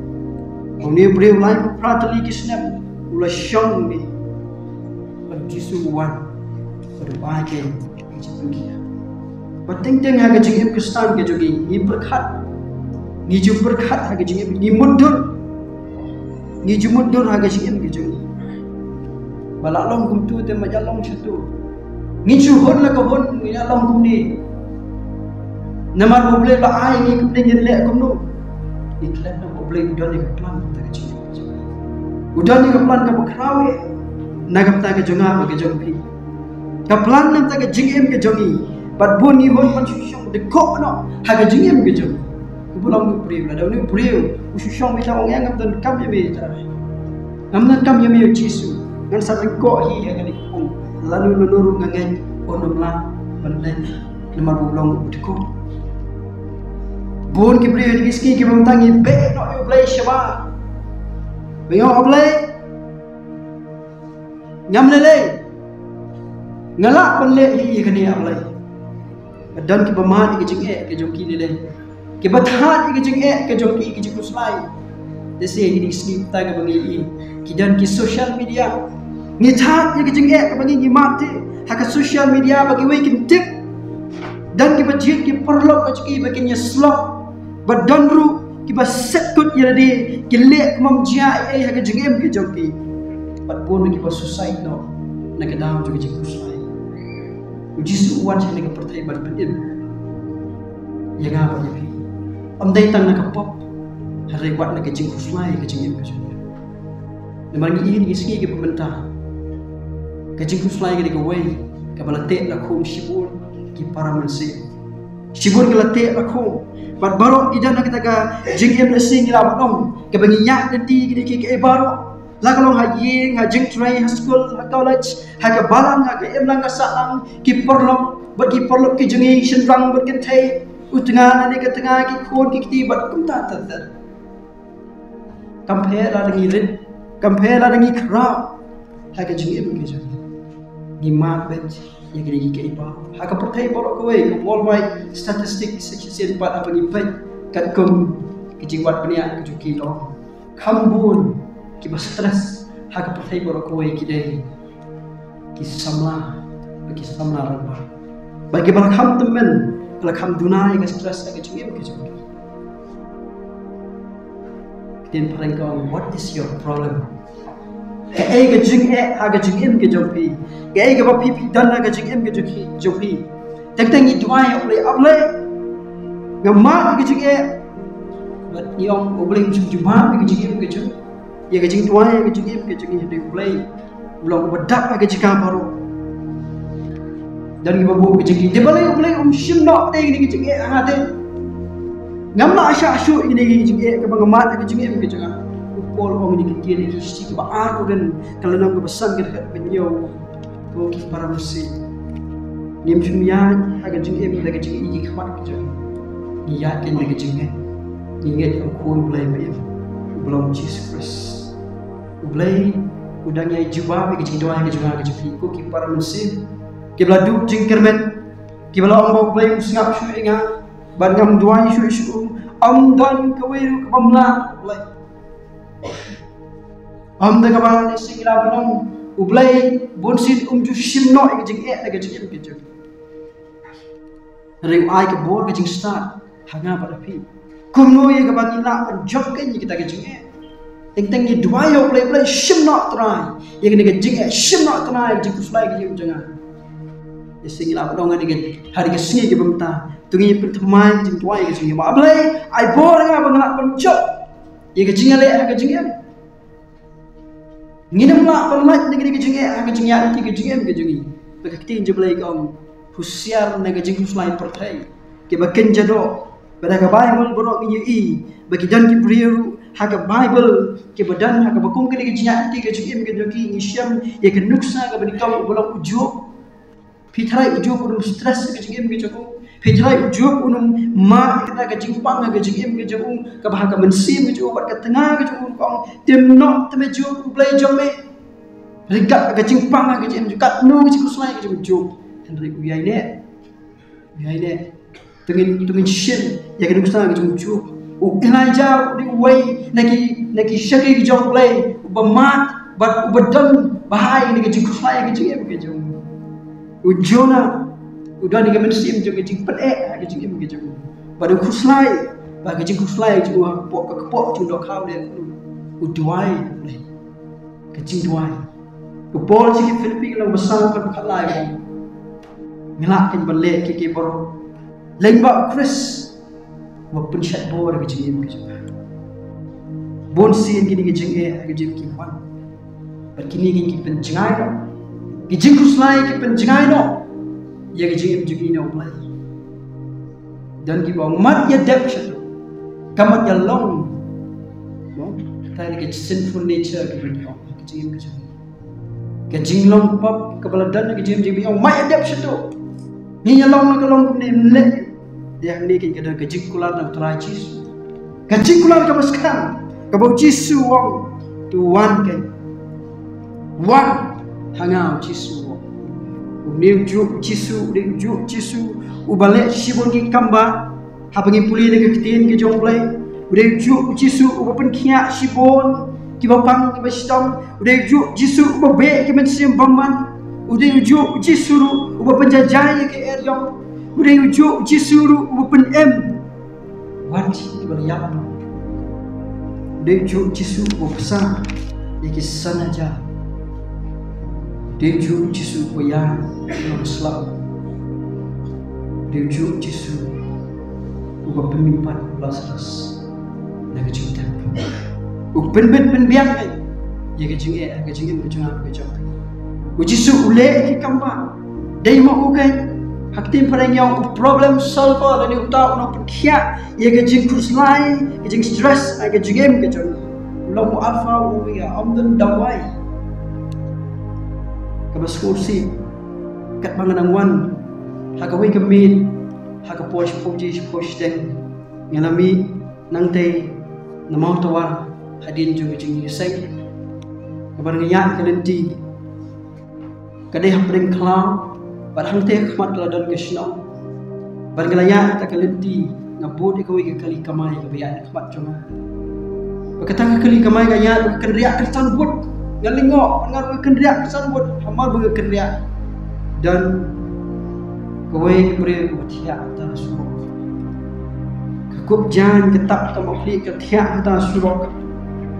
ba une u briew laiphew phra tylli ki snem u la shong une. Bad U Jisu u wan bad u ai ïa u ka jingpynkhiah. Ba teng teng ha ka jingim Khristan ka jong ngi, ngi pyrkhat, ngi ju pyrkhat ha ka jingim, ngi mutdur, ngi ju mutdur ha ka jingim ka jong ngi. Ba la long kumtu te ma ïa long shatu. Ngi ju hun la ka hun, ngi ïa long kumne. Namar ba U Blei la ai ngi kumne, ngin leh kumno? Ngi klet na U Blei u don ïa ka plan na ka jingim ka jong ngi. U don ïa ka plan kaba khraw eh na ka bynta ka jong nga bad ka jong phi. Ka plan na ka bynta ka jingim ka jong ngi. Bad bun ngi hun ban shu shong dkoh noh ha ka jingim ka jong ngi. Kaba long u briew, lada une u briew u shu shong beit, u ong, ïa, ngam donkam ïa me, Trai. Ngam donkam ïa me, Jisu. Ngan sa dkoh hi ïa kane ka pung. Lano lano ruh nga ngeit un ym lah ban leh namar ba u long u dkoh. Bun ki briew ha kine ki sngi kiba mynta ngi beh noh ïa U Blei shabar. Ba ngi ong, A Blei, ngam lei lei. Nga lah ban leh hi ïa kane, A Blei. Don kiba mad ïa ka jingeh ka jong ki lei lei. Kiba thad ïa ka jingeh ka jong ki, ka jingkhuslai. Te sa ha kine ki sngi mynta kaba ngi ïohi, ki don ki social media. Ngi thad ïa ka jingeh kaba ngi, ngi mad te ha ka social media ba kiwei kin tip. Don kiba jied ki paralok ka jong ki ba kin ïasyllok. Bad don ruh kiba set kut ïa lade, ki leh kumba ym jia ei ei ha ka jingim ka jong ki. Bad bun ruh kiba suicide noh na ka daw jong ka jingkhuslai. U Jisu u wan sha kane ka pyrthei ban pynim ïa nga bad ïa phi. Ym dei tang na ka pop, hynrei wat na ka jingkhuslai ka jingim ka jong ngi. Namar ngi ïohi ha kine ki sngi kiba mynta, ka jingkhuslai ka dei kawei kaba la teh la khum shibun ki para mynsiem. Shibun ki la teh la khum. Bad baroh ngi don ha kata ka jingim, lehse ngi lah ban ong, kaba ngi ïaid lynti kine kiei kiei baroh. La ka long ha ïing, ha jingtrei, ha skul, ha college, ha ka balang, ha ka imlang ka sahlang, ki paralok bad ki paralok ki jong ngi, shynrang bad kynthei, u tnga lane ka tnga, ki khun ki kti bad kumta ter ter. Kam pher lada ngi rit, kam pher lada ngi khraw ha ka jingim ka jong ngi. Ngi mad beit ïa kine kiei kiei baroh. Ha ka pyrthei baroh kawei, ka worldwide statistic, shisien pat haba ngi peit katkum ka jingwad bniah ka jong ki, long kham bun kiba stress ha ka pyrthei baroh kawei ki dei ki samla, ba ki samla rangbah. Ba kiba la kham tymmen, ba la kham duna ïa ka stress ha ka jingim ka jong ki. Ktien phareng ka ong, what is your problem? Kaei ka jingeh ha ka jingim ka jong phi? Kaei kaba phi phi don ha ka jingim ka jong phi, jong phi? Teng teng ngi duwai ïa U Blei, A Blei, nga mad ïa ka jingeh. Bad ngi ong, U Blei um shym jubab ïa ka jingim ka jong, ïa ka jingduwai ïa ka jingim ka jong ngi, hynrei U Blei u long uba dap ha ka jaka baroh. Don kiba buh ka jingkylli, te balei U Blei um shim noh ïa kane ka jingeh ha nga te? Ngam lah shah shuh ïa kane ka jingeh kaba nga mad ha ka jingim ka jong nga. U Paul u ong ïa kane ka ktien ha ki Shithi kaba ar, u don ka lynnong kaba san, ka dkhot kaba hynñiew. Ko ki para mynsiem, ngim shym ïaid ha ka jingim da ka jingïeit ki khmat ka jong ngi. Ngi ïaid kein da ka jingngeit. Ngi ngeit ha U Khun U Blei ba im, uba long Jisu Khrist. U Blei u dang ïai jubab ïa ka jingduwai ka jong nga ka jong phi, ko ki para mynsiem kiba la duh jingkyrmen, kiba la ong ba U Blei um sngap shuh ïa nga bad ngam duwai shuh shuh. Ym don kawei ruh kaba mlien, U Blei. Ym da kaba ngi sngewthuh ba long U Blei bunsien um ju shim noh ïa ka jingeh na ka jingim ka jong ngi. Hynrei u ai ka bor ka jingstad ha nga bad ha phi. Kumno ïa kaba ngi lah ban jop kein ïa kita ki jingeh? Teng teng ngi duwai ïa U Blei, Blei shim noh Trai ïa kane ka jingeh, shim noh Trai ïa ka jingkhuslai ka jingim jong nga. Ngi sngewthuh ba long ha kane ka, ha kane ka sngi kaba mynta, to ngin pynthymmai ka jingduwai ka jingim, A Blei, ai bor ha nga ba ngan lah ban jop ïa ka jingïaleh ha ka jingim. Ngin ym lah ban lait na kane ka jingeh ha ka jingïaid lynti ka jingim ka jong ngi. Bad ka ktien jong U Blei ka ong, husiar na ka jingkhuslai pyrthei, kiba kynja doh. Bad ha ka Baibl baroh ngi ïohi ba ki don ki briew ruh ha ka Baibl kiba don ha kaba kum kane ka jingïaid lynti ka jingim ka jong ki. Ngi shem ïa ka nuksa kaba nyngkong, uba long u Job. Phi tharai u Job un ym stress ha ka jingim ka jong u? Phi tharai u Job un ym mad ïa kata ka jingpang ha ka jingim ka jong u, kaba ha ka mynsiem ka jong u bad ka tnga ka jong u ka ong, tim noh te me Job, U Blei jong me. Ryngkat ka jingpang ha ka jingim jong u, katno ka jingkhuslai ka jong u Job. Hynrei u ïaineh. U ïaineh. To ngin, to ngin shem ïa ka nuksa ka jong u Job. U Elijah u dei uwei na ki, na ki shakri ki jong U Blei uba mad bad uba don bha ïa kane ka jingkhuslai ka jingim ka jong u. U Jonah, U don ïa ka mynsiem jong ka jingpyneh ha ka jingim ka jong u. Bad u khuslai, bad ka jingkhuslai jong u ha ka kpoh, ka kpoh jong u dohkha u dei u duwai. Ka jingduwai. U Paul sha ki Philippi ka lynnong ba saw ka dkhot lai u ong, ngi lah kein ban leh kiei kiei baroh lyngba u Khrist uba pynshait bor ïa ka jingim ka jong nga. Bun sien kine ki jingeh ha ka jingim ki wan. Bad kine ki, ki pynjngai noh. Ki jingkhuslai ki pynjngai noh ïa ka jingim jong ngi na U Blei. Don kiba ong mat ïa dep shato, kam mat ïa long. Mo? Kata ka sinful nature ka ban ong ha ka jingim ka jong ngi. Ka jinglong pop kaba la don ha ka jingim jong ngi, ong mat ïa dep shato. Ngi ïa long na ka long kumne, ym leh. Ïa hangne kein ka don ka jingkular na U Trai Jisu. Ka jingkular kaba skhem, kaba U Jisu u ong, to wan kein. Wan ha nga, U Jisu u ong. Une ujuh u Jisu u dei ujuh u Jisu uba leh shibun ki kambah. Haba ngi pule na ka ktien ka jong U Blei, u dei ujuh u Jisu uba pynkhiah shibun kiba pang kiba shitom. U dei ujuh u Jisu uba beh ki mynsiem bymman. U dei ujuh u Jisu ruh uba pynjaijai ïa ka eriong. U dei ujuh u Jisu ruh uba pynim. Wan sha kiba la ïap noh. U dei ujuh u Jisu uba bsa ïa ki san hajar. U dei ujuh u Jisu uba ïaid na u sla. U dei ujuh u Jisu uba pynmihpat u Lasarus na ka jingtep. U pynbit pynbiang ïa ka jingeh, ka jingim ka jong nga, ka jong phi. U Jisu u leh ki kambah. Dei ma u kein, ha ka ktien phareng ïa u problem solver lane uta u nongpynkhiah ïa ka jingkhuslai, ka jingstress, ïa ka jingim ka jong ngi. U long u Alpha u Omega, ym don dawai kaba sngewsih. Katba nga dang wan ha kawei ka miet ha ka por shiphew baje shiphew shiteng, nga la mih nangtei na Mawtawar hadien jong ka jingïaseng. Katba nga ïaid ka lynti, ka dei hapdeng khlaw, bad hangtei ha khmat ka la don ka shnong. Bad nga la ïaid ha ka lynti, nga bud ïa kawei ka kali kamai kaba ïaid ha khmat jong nga. Bad kata ka kali kamai ka ïaid, ka kynriah kyrsan bud. Nga lyngngoh, nga ruh ka kynriah kyrsan bud. Hamar ba ka kynriah, don kawei ka briew kaba thiah ha surok. Ka kup jaiñ, ka tap ka mawkhlieh, ka thiah ha surok.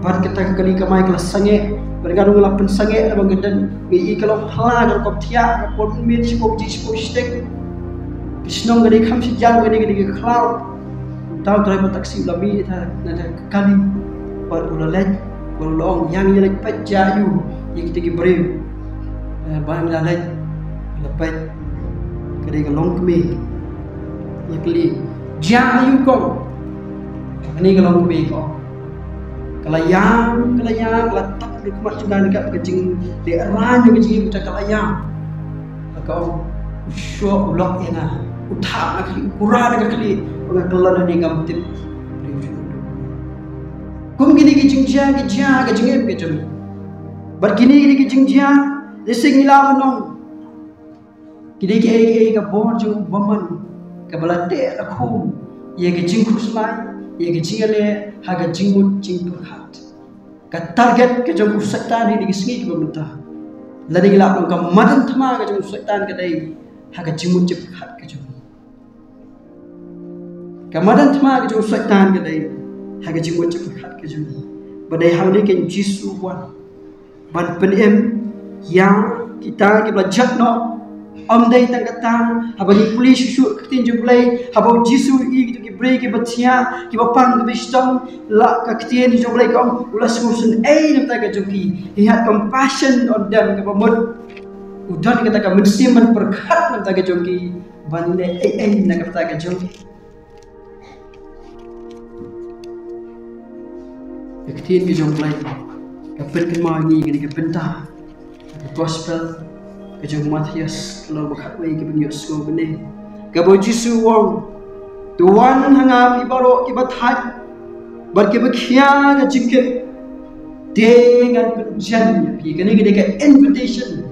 Bad kata ka kali kamai ka la sangeh. Bad nga ruh nga la pynsangeh, bad nga dang, nga i ka long phylla, ka rukom thiah, ka por mynmiet shiphew baje shiphew shiteng. Ka shnong ka dei kham shijan, ka dei, ka dei ka khlaw. Uta u driver taxi u la mih na kata ka kali. Bad u la leit, bad u la ong, ïa ngi leit peit jia aiu ïa kita ki briew. Eh, bad ngi la leit, la peit. Ka dei ka longkmie. Nga kylli, jia aiu kong? Kane ka longkmie, kong. Ka la ïam, ka la ïam, ka la tap ha khmat jong nga, nga ïoh ka jingleh rain ka jingim, ka la ïam. Ka ong, u shoh u lok ïa nga, u thap na ka khlieh, u kura na ka khlieh, ba nga kyllon hangne ngam tip. Kum kine ki jingjia ki jia ha ka jingim ka jong ngi. Bad kine, kine ki jingjia, lehse ngi lah ban ong, ki dei kiei kiei ka bor jong u bymman kaba la teh la khum ïa ka jingkhuslai, ïa ka jingïaleh ha ka jingmut jingpyrkhat. Ka target ka jong u Soitan ha kine ki sngi kiba mynta, lane ngi lah ban ong ka madan thma ka jong u Soitan ka dei ha ka jingmut jingpyrkhat ka jong ngi. Ka madan thma ka jong u Soitan ka dei ha ka jingmut jingpyrkhat ka jong ngi. Bad dei hangne kein U Jisu u wan ban pynim ïa kita kiba la jot noh. Ym dei tang kata, haba ngi pule shuh shuh ka ktien jong U Blei, haba U Jisu u ïohi ïa kita ki briew kiba thiah, kiba pang, kiba shitom, la ka ktien jong U Blei ka ong, u la sngewsynei na ka bynta ka jong ki. He had compassion on them, kaba mut u don kata ka mynsiem ban pyrkhat na ka bynta ka jong ki, ban leh ei ei na ka bynta ka jong ki. Ka ktien ka jong U Blei ka pynkynmaw ïa ngi kane ka bynta. Ka gospel ka jong u Mathaios, ka lynnong ba khatwei, kaba ngi ïohsngew mynne. Kaba U Jisu u ong, to wan ha nga phi baroh kiba thait bad kiba khia ka jingkit, te ngan pynjan ïa phi. Kane ka dei ka invitation.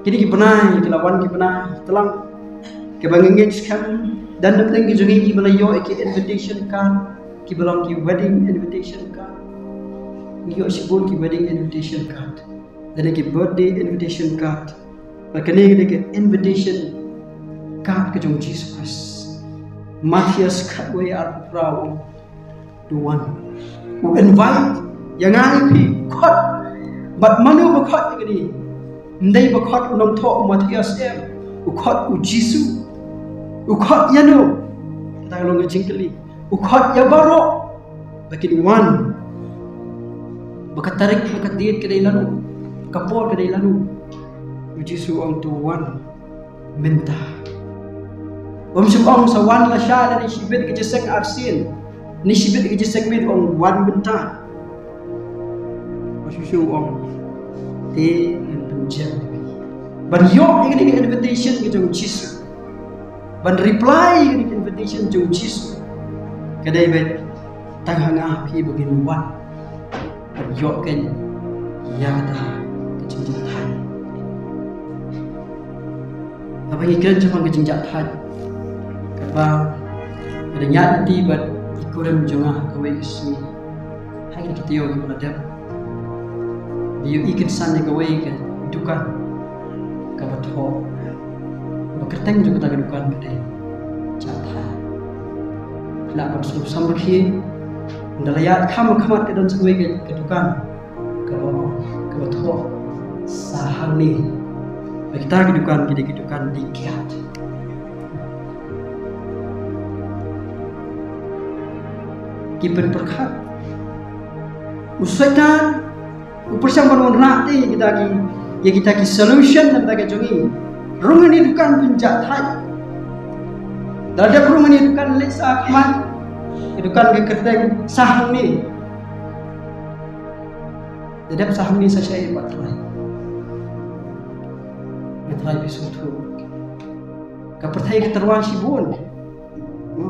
Kine ki bnai, ki la wan ki bnai, tlang. Kaba nga ngeit skhem, don na pdeng ki jong ngi kiba la ïoh ïa ki invitation card, kiba long ki wedding invitation card. Ngi ïoh shibun ki wedding invitation card. Lane ki birthday invitation card. Ba kane ka dei ka invitation card ka jong u Jisu Khrist. Mathaios khatwei arphew phra u ong, to wan. U invite ïa nga ïa phi, khot. Bad mano ba khot ïa kane? Ym dei ba khot u nongthoh u Mathaios em. U khot u Jisu. U khot ïano? Kata ka long ka jingkylli. U khot ïa baroh ba kin wan. Ba ka tarik, ba ka date ka dei lano? Ka por ka dei lano? U Jisu u ong, to wan mynta. Um shym ong sa wan lashai lane shibit ka jingïaseng arsien, ne shibit ka jingïaseng miet, u ong wan mynta. Ba shuh shuh u ong, te ngan pynjem. Ban ïoh ïa kane ka invitation ka jong u Jisu, ban reply ïa kane ka invitation jong u Jisu, ka dei ba tang ha nga ha phi ba ngin wan ban ïoh kein ïa kata ka jingjahthait. Haba ngi kren shaphang ka jingjahthait, katba nga dang ïaid lynti bad i kurim jong nga ha kawei ka sngi, ha kine ki taïew kiba la dep, nga ïohi kynsan ïa kawei ka dukan kaba thoh, ba kyrteng jong kata ka dukan ka dei Jahthait. Nga lah ban sngewsih samrkhie, ynda la ïaid kham khmat ka don sa kawei ka, ka dukan kaba, kaba thoh, sa hangne. Bad kita ki dukan ki dei ki dukan dih kiad. Ki pynpyrkhat. U Soitan u pyrshang ban wanrah te ïa kita ki, ïa kita ki solution na ka bynta ka jong ngi. Rung hangne dukan pynjahthait. Da dep rung hangne dukan, leit sa khmat, ka dukan ka kyrteng sa hangne. Da dep sa hangne sa shaei pat, Trai? Nga, Trai, phi sngewthuh, ka pyrthei ka tyrwa shibun.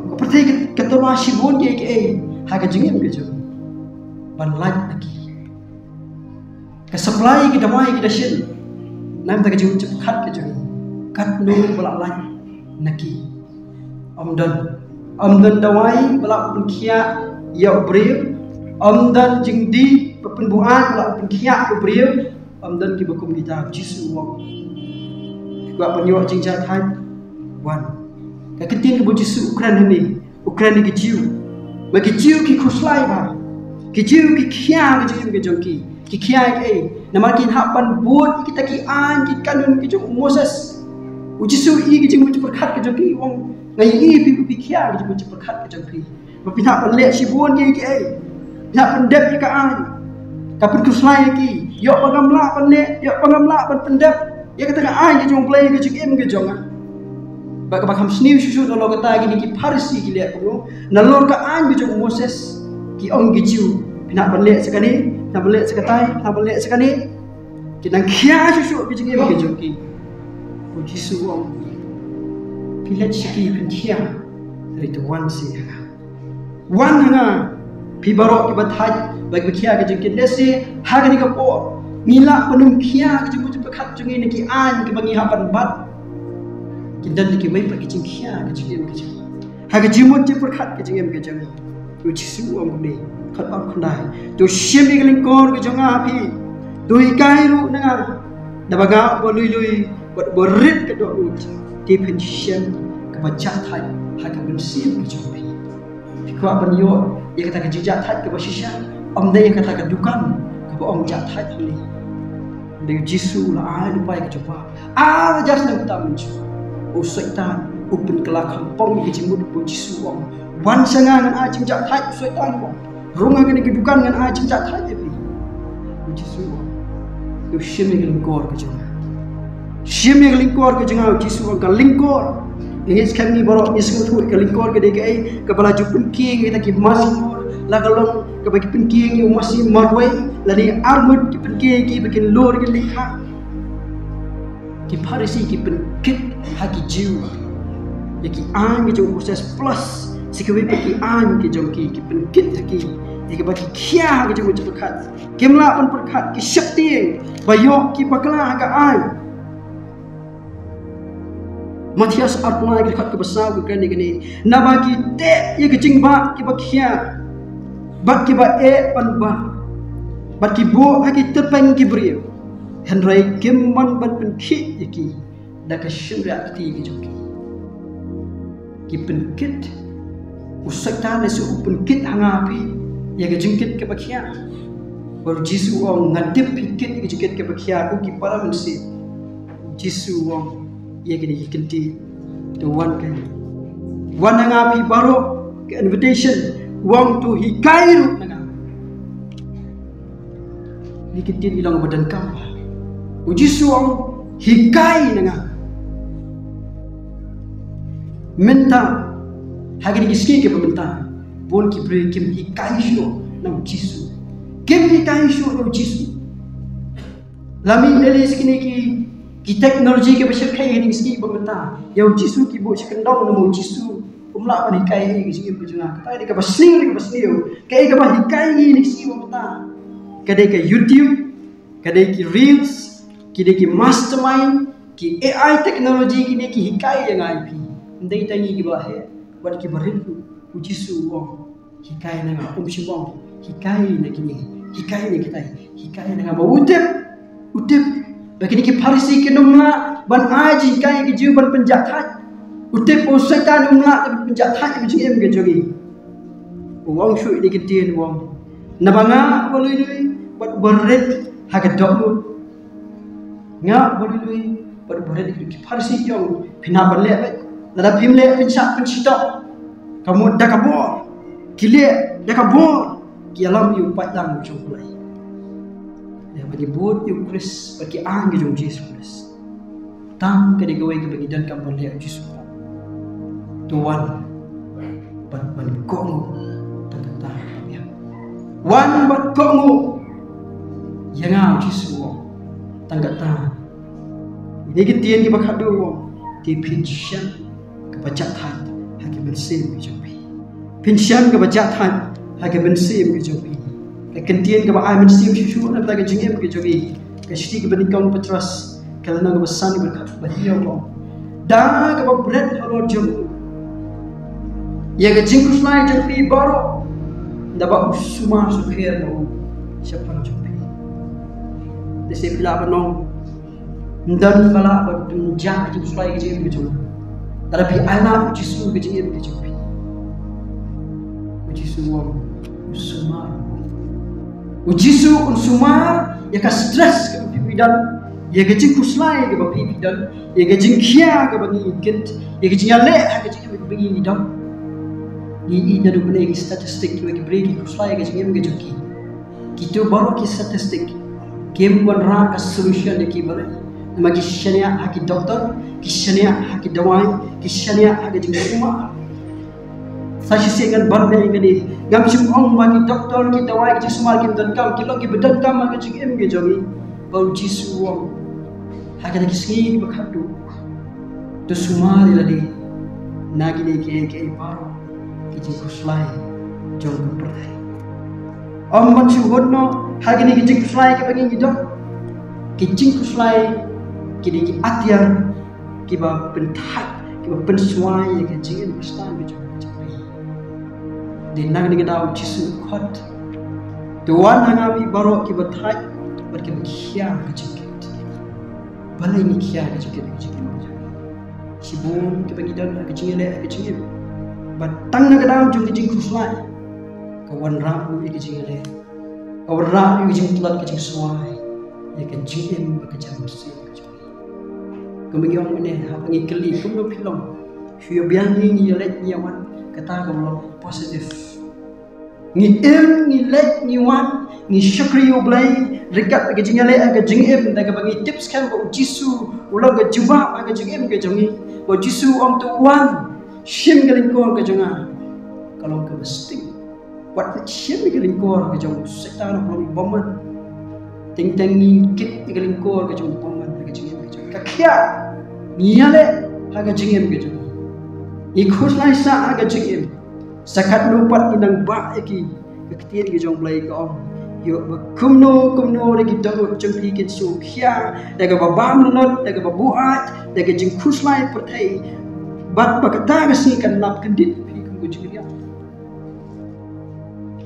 Ka pyrthei ka, ka tyrwa shibun kiei kiei ha ka jingim ka jong ngi ban lait na ki. Ka supply ki dawai ki dashin na ka bynta ka jingmut jingpyrkhat ka jong ngi, katno ba lah lait na ki? Ym don. Ym don dawai ba lah pynkhiah ïa u briew. Ym don jingdih ba pynbuaid ba lah pynkhiah ïa u briew. Ym don kiba kum kita. U Jisu u ong, phi kwah ban ïoh jingjahthait? Wan. Ka ktien kaba u Jisu u kren hangne, u kren ïa ki Jiw. Ba ki Jiw ki khuslai bha. Ki Jiw ki khia ka jingim ka jong ki. Ki khia ïa kaei? Namar kin hap ban bud ïa kita ki aiñ ki kanun ki jong u Moses. U Jisu i ka jingmut jingpyrkhat ka jong ki, u ong, nga ïohi phi ba phi khia ka jingmut jingpyrkhat ka jong phi. Ba phi hap ban leh shibun kiei kiei. Phi hap pyndep ïa ka aiñ. Ka pynkhuslai ïa ki. Ïoh ba ngam lah ban leh, ïoh ba ngam lah ban pyndep ïa kata ka aiñ ka jong U Blei ha ka jingim ka jong nga. Bad kaba kham sniew shuh shuh, nalor kata kine ki Pharisi ki leh kumno? Nalor ka aiñ ka jong u Moses, ki ong ki Jiw, phi hap ban leh sa kane, phi hap ban leh sa katai, phi hap ban leh sa kane. Ki nang khia shuh shuh ka jingim ka jong ki. U Jisu u ong, phi leit sha ki phin khia, hynrei to wan sha nga. Wan ha nga, phi baroh kiba thait bad kiba khia ka jingkit. Lehse ha kane ka por ngi lah ban ym khia ka jingmut jingpyrkhat jong ngi na ki aiñ kiba ngi hap ban bat. Kin don kiwei pat ki jingkhia ka jingim ka jong ngi ha ka jingmut jingpyrkhat ka jingim ka jong ngi. U Jisu u ong kumne, khat ba khyndai, to shim ïa ka lyngkor ka jong nga ha phi, to hikai ruh na nga, naba nga uba lui lui bad uba rit ka dohnud, te phin shem kaba jahthait ha ka mynsiem ka jong phi. Phi kwah ban ïoh ïa kata ka jingjahthait kaba shisha? Ym dei ïa kata ka dukan kaba ong jahthait hangne. Hynrei u Jisu u la ai lypa ïa ka jubab. Ar hajar snem mynta mynjur, u Soitan u pynkylla khongpong ïa ka jingmut ba u Jisu u ong, wan sha nga ngan ai jingjahthait. U Soitan u ong, rung ha kane ka dukan ngan ai jingjahthait ïa phi. U Jisu u ong, to shim ïa ka lyngkor ka jong nga. Shim ïa ka lyngkor ka jong nga. U Jisu u ong, ka lyngkor. Ngi skhem ngi baroh ngi sngewthuh ka lyngkor ka dei kaei, kaba la ju pynkieng ïa kita ki masi mur, la ka long kaba ki pynkieng ïa u masi marwei lane arngut, ki pynkieng ïa ki ba kin lur kin leit kha. Ki Pharisi ki pynkit ha ki Jiw ïa ki aiñ ki jong u Moses plus sa kiwei pat ki aiñ ki jong ki, ki pynkit ha ki, ïa kiba ki khia ha ki jong u jingpyrkhat. Kim lah ban pyrkhat, ki sheptieng ba ïoh ki bakla ha ka aiñ. Mathaios arphew lai, ka dkhot kaba saw ka kren ïa kane, naba ki teh ïa ka jingbah kiba khia bad kiba eh ban bah, bad ki buh ha ki tyrpeng ki briew. Hynrei kim mon ban pynkit ïa ki da ka shynriah kti ka jong ki. Ki pynkit, u Soitan ne shu pynkit ha nga phi ïa ka jingkit kaba khia. Bad u Jisu u ong, nga tip phi kit ïa ka jingkit kaba khia, ko ki para mynsiem. U Jisu u ong ïa kine ki ktien, to wan kein. Wan na nga phi baroh, ka invitation, u ong to hikai ruh na nga. Kine ki ktien ki long ba donkam. U Jisu u ong hikai na nga. Mynta, ha kine ki sngi kiba mynta, bun ki briew kim hikai shuh na u Jisu. Kim hikai shuh na u Jisu. Lada ngi leit sha kine ki, ki technology kiba shyrkhei ha kine ki sngi kiba mynta, ïa u Jisu ki buh sha kyndong, namar u Jisu um lah ban hikai ïa ka jingim ka jong nga. Kata ka dei kaba sniew, kaba sniew. Kaei kaba hikai ïa ngi ha kine ki sngi kiba mynta? Ka dei ka YouTube, ka dei ki reels, ki dei ki mastermind, ki A I technology, kine ki hikai ïa nga ïa phi. Ym dei tang ïa kiba heh bad kiba rit ruh. U Jisu u ong, hikai na nga, um shym ong hikai na kine, hikai na kitai, hikai na nga. Ba u tip, u tip ba kine ki Pharisi kin ym lah ban ai jinghikai ïa ki Jiw ban pynjahthait. U tip ba u Soitan um lah ban pynjahthait ïa ka jingim ka jong ngi. U ong shuh ïa kine ki ktien, u ong, naba nga uba lui lui bad uba rit ha ka dohnud. Nga uba lui lui bad uba rit. Ki Pharisi ki ong, phin hap ban leh beit. Lada phim leh phin shah pynshitop. Ka mut da ka bor ki leh, da ka bor ki ïalam ïa u paidlang jong U Blei. Ïa ba ki bud ïa u Khrist, ba ki aiñ ki jong u Jisu Khrist. Tang ka dei kawei kaba ngi donkam ban leh, u Jisu. To wan bad ban kohnguh tang kata. Wan bad kohnguh ïa nga, u Jisu u ong, tang kata. Ïa ki ktien kiba khadduh u ong, te phin shem kaba jahthait ha ki mynsiem ki jong phi. Phin shem kaba jahthait ha ki mynsiem ki jong phi. Ka ktien kaba ai mynsiem shuh shuh na ka jingim ka jong ngi. Ka shithi kaba nyngkong Petros, ka lynnong kaba san, kaba khat, ba hynñiew, u ong, da kaba bret halor jong u ïa ka jingkhuslai jong phi baroh, da ba u sumar sukher ma u shaphang jong phi. Te shisha phi lah ban ong, ym don ba lah ban pynjah ka jingkhuslai ka jingim ka jong nga. Lada phi ai lad u Jisu ka jingim ka jong phi, u Jisu u ong, u sumar. U Jisu un sumar ïa ka stress kaba phi phi don, ïa ka jingkhuslai kaba phi phi don, ïa ka jingkhia kaba ngi kit, ïa ka jingïaleh ha ka jingim kaba ngi don. Ngi i da u bneng ki statistic, kiba ki briew ki khuslai ka jingim ka jong ki. Kito baroh ki statistic kim wanrah ka solution ïa ki balei. Namar ki shaniah ha ki doktor, ki shaniah ha ki dawai, ki shaniah ha ka jingsumar. Sa shisien ngan ban ïa kane, ngam shym ong ba ki doktor, ki dawai, ki jingsumar kim donkam, ki long kiba donkam ha ka jingim ka jong ngi. Ba u Jisu u ong ha kine ki sngi kiba khadduh, to sumar ïa lade na kine kiei kiei baroh ki jingkhuslai jong ka pyrthei. Ym ban shu hut noh ha kine ki jingkhuslai kiba ngi ngi don. Ki jingkhuslai ki dei ki atiar kiba pynthait, kiba pynswai ïa ka jingim Khristan ka jong ngi. Dei na kane ka daw u Jisu u khot, to wan ha nga phi baroh kiba thait bad kiba khia ka jingkit. Balei ngi khia ka jingkit, ka jingkit, ka jingkit? Shibun kiba ngi don ha ka jingïaleh, ha ka jingim. Bad tang na ka daw jong ka jingkhuslai ka wanrah ruh ïa ka jingïaleh, ka wanrah ruh ïa ka jingtlot, ka jingswai ïa ka jingim bad ka jingmynsiem ka jong ngi. Kumba ngi ong mynne, haba ngi kylli kumno phi long, shu ïa biang ngi, ngi ïa leit ngi ïa wan, kata ka long positive. Ngi im, ngi leit, ngi wan, ngi shakri ïa U Blei ryngkat ka jingïaleh ha ka jingim, da kaba ngi tip skhem ba u Jisu u long ka jubab ha ka jingim ka jong ngi. Ba u Jisu u ong to wan, shim ka lyngkor ka jong nga. Ka long kaba sting. Wat shim ka lyngkor ka jong u Soitan, ka long bymman. Teng teng ngi kit ka lyngkor ka jong u bymman ha ka jingim ka jong ngi. Ka khia, ngi ïaleh ha ka jingim ka jong ngi. Ngi khuslai sah ha ka jingim. Sa katno pat ngi nang bah ïa ki, ka ktien ka jong U Blei ka ong, ïoh ba kumno kumno ruh ki dohnud jong phi kin shu khia da kaba bam lut, da kaba buaid, da ka jingkhuslai pyrthei. Bad ba kata ka sngi kan lap kyndit ïa phi kum ka jingriang.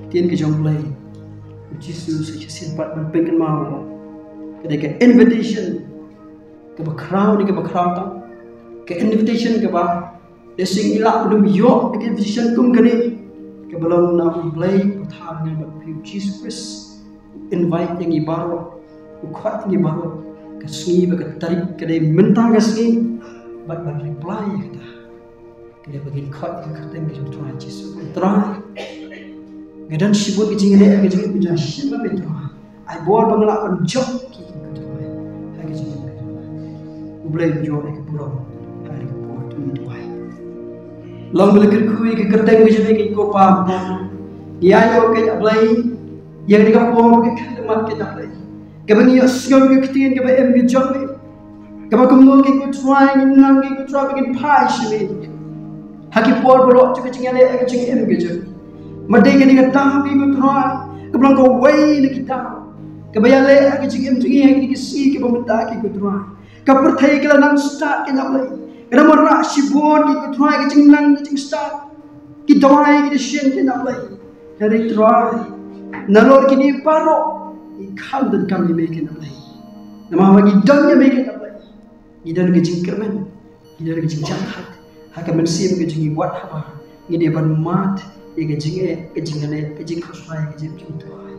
Ktien ka jong U Blei. U Jisu sa shisien pat ban pynkynmaw, Ka dei ka invitation kaba khraw ne kaba khraw tam. Ka invitation kaba lehse ngi lah ban ym ïoh ïa ka invitation kum kane, kaba long na U Blei, U Trai, bad U Jisu Khrist. U invite ïa ngi baroh, u khot ïa ngi baroh. Ka sngi bad ka tarik ka dei mynta ka sngi, bad ban reply ïa kata. Ka dei ba ngin khot ïa ka kyrteng ka jong U Trai Jisu. Trai, nga don shibun ki jingïaleh, ki jingim, ki jingshim, Trai. Ai bor ba nga lah ban jop ki, Trai. Ha ka jingim ka jong nga. U Blei un ïoh ïa ka burom ha ka por ba ngi duwai. Long ba la kyrkhu ïa ka kyrteng ka jong me, ko Pa. Ïa ïoh ka, A Blei, ïa ka por ka khyllipmat ka, A Blei, kaba ngi ïohsngew ïa ka ktien kaba im ka jong me. Kaba kumno, ko Trai, ngin nang, ko Trai, ba ngin phai sha me ha ki por baroh jong ka jingïaleh, ka jingim ka jong ngi. Mynta kane ka daw, ko Trai, kaba long kawei na ki daw kaba ïaleh ha ka jingim jong ngi ha kine ki sngi kiba mynta, ko Trai. Ka pyrthei ka la nang stad, ko Blei. Ka dang wanrah shibun, ko Trai, ka jingnang, ka jingstad. Ki dawai, ki dashin, ko Blei. Hynrei Trai, nalor kine baroh ngi kham donkam ïa me, ko Blei. Namar ba ngi don ïa me, ko Blei, ngi don ka jingkyrmen, ngi don ka jingjahthait ha ka mynsiem ka jong ngi, wat haba ngi dei ban mad ïa ka jingeh, ka jingïaleh, ka jingkhuslai, ka jingpyntrei.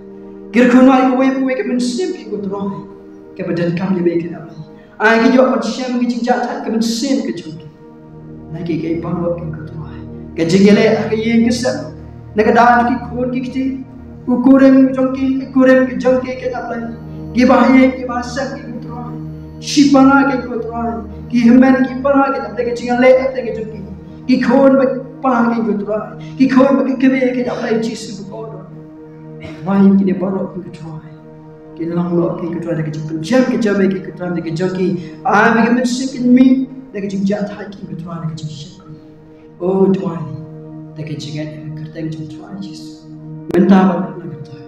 Kyrkhu noh ïa kawei pa kawei ka mynsiem, ko Trai, kaba donkam ïa me, ko Blei. Ai ki ïoh ban shem ka jingjahthait ka mynsiem ka jong ki. Na ki, ki baroh, ko Trai, ka jingïaleh ha ka ïing ka sem, na ka daw ki khun ki kti, u kurim jong ki, u kurim ki jong ki, ko Blei. Ki bahaïing, ki bahasem, ko Trai. Shipara, ko Trai. Ki hynmen, ki para, ko Blei, ka jingïaleh, ko jong ki. Ki khun bad kpa, ko Trai. Ki khun bad ki kmie, ko Blei Jisu bakordor. Wai kine baroh, ko Trai. Ki long noh, ko Trai, da ka jingpynjem ka jong me, ko Trai, da ka jong ki. Ai me ka mynsiem, ko Trai, da ka jingjahthait, ko Trai, da ka jingshakri. O Trai, da ka jingngeit ha ka kyrteng jong U Trai Jisu. Mynta bad na ka kyrteng